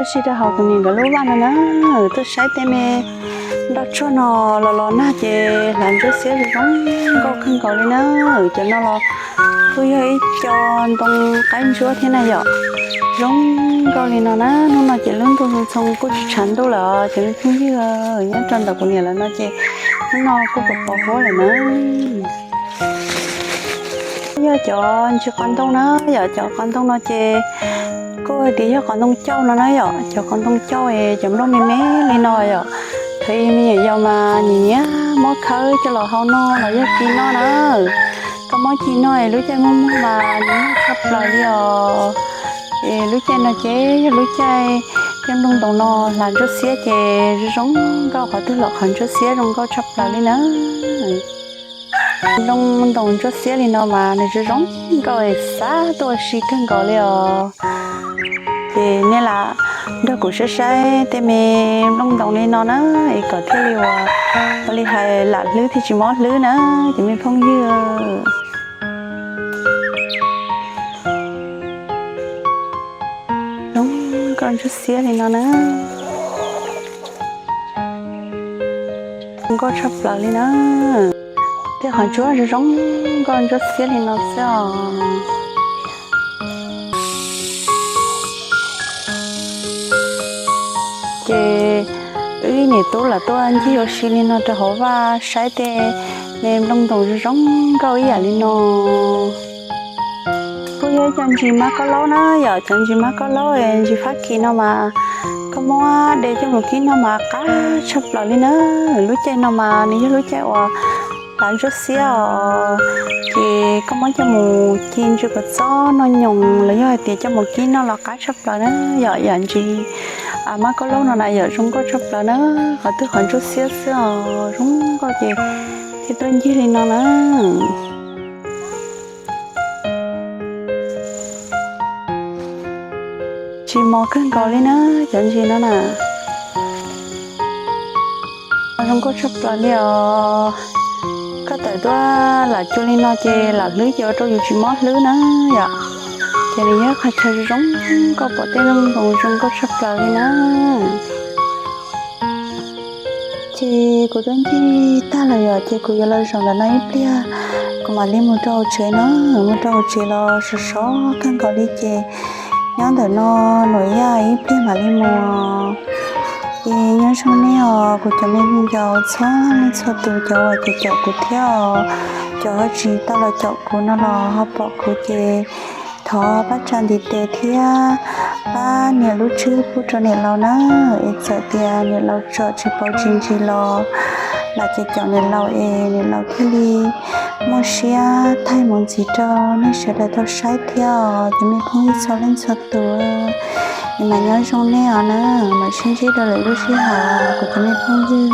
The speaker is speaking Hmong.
Tab sis rau hauv kuv niam nkawd lub vaj no na, tuaj saib tej me nroj tsuag no los los nag ces hlav ntsuab xiab zoo zoo nkauj kawg nkaus li na. Cov no los kuj yog ib co ntoo qaib ntsuab thiab na yom. Zoo nkauj li no na, hnub no ces lub ntuj ntxhoo ntxhoo kuj tsis tshav ntuj lawm os cov me phooj ywg. Nyob rau ntawm kuv niam lawv no ces hnub no kuj pos pos huab lawm na. Yog cov ntsis qos ntoo na yom, cov qos ntoo no ces kuj hais tias yog qos ntoo cauj no na yom, cov qos ntoo cauj es cov nplooj me me li no yom. Thaum ub me nyuam yaus mas nyiam nyiam muab khawb coj los hau noj los yog ci noj na. Koj muab ci noj es lub caij muaj muag mas nws noj tshaj plaws li os. Es lub caij no ces yog lub caij cov nplooj ntoos no hlav ntsuab xiab ces zoo zoo nkauj, qhov twg los qhov ntsuab xiab zoo nkauj tshaj plaws li na. Nplooj ntoos ntsuab xiab li no mas nws zoo zoo nkauj es xav tuaj ua si kawg nkaus li os. Ces nej lam nrog kuv saib saib tej me nplooj ntoos li no na, es kom thiaj li ua, ua li hais lam hlwb thiaj tsis mob hlwb na, cov me phooj ywg. Zoo nkauj ntsuab xiab li no na. Zoo nkauj tshaj plaws li na. Tej qhov ntsuab zoo zoo nkauj ntsuab xiab li no xwb os. Ces wb niam tub lam tuaj ncig ua si li no rau hauv vaj saib tej me nplooj ntoos zoo zoo nkauj ib yam li no. Kuj yog cov ntsis mab kauj laub na yom, cov ntsis mab kauj laub es ntsis Fab Kis no mas koj muab de coj mus kib noj mas qab tshaj plaws li na. Lub caij no mas nws yog lub caij uas hlav ntsuab xiab os, ces koj muab coj mus ci ntsis kua txob noj nyoos los yog hais tias coj mus kib noj los qab tshaj plaws na yom. Yam ntsis mab kauj laub no na yom, zoo nkauj tshaj plaws na, qhov twg qhov ntsuab xiab xwb os, zoo nkauj ces thiaj tuaj ncig li no na. Tsis mos kawg nkaus li na, cov ntsis no na. Zoo nkauj tshaj plaws li os. Koj tawm tuaj lam cuag li no ces lam hlwb ces ua rau yus tsis mob hlwb na yom. Ces nws yog qhov chaw zoo nkauj pom tej nplooj ntoos zoo nkauj tshaj plaws li na. Ces kuv tuaj ncig tag lawm yom, ces kuv yuav los zaum ntawm no ib pliag, kuv mam li mus rau hauv tsev na. Mus rau hauv tsev los sov sov kawg nkaus li ces nyob ntawm no, nws yog ib pliag mam li mus. Ces nyob zoo nej os kuv cov me viv ncaus txhua leej txhua tus, cov uas caum kuv thiab os, cov ho tsis tau los caum kuv no los ho pom kuv ces thov pab tsa ntiv tes thiab pab nias lub tswb pub rau niam laus na. Es txawm tias niam laus tsom tsis pauv tsis ntsis los lam caum niam laus es niam laus thiaj li muaj siab thaij mus ntxiv rau nej sawv daws tau saib thiab os cov me phooj ywg txhua leej txhua tus. Es mam nyob zoo nej os na, mam sib ntsib rau lwm lub sij hawm kuv cov me phooj ywg.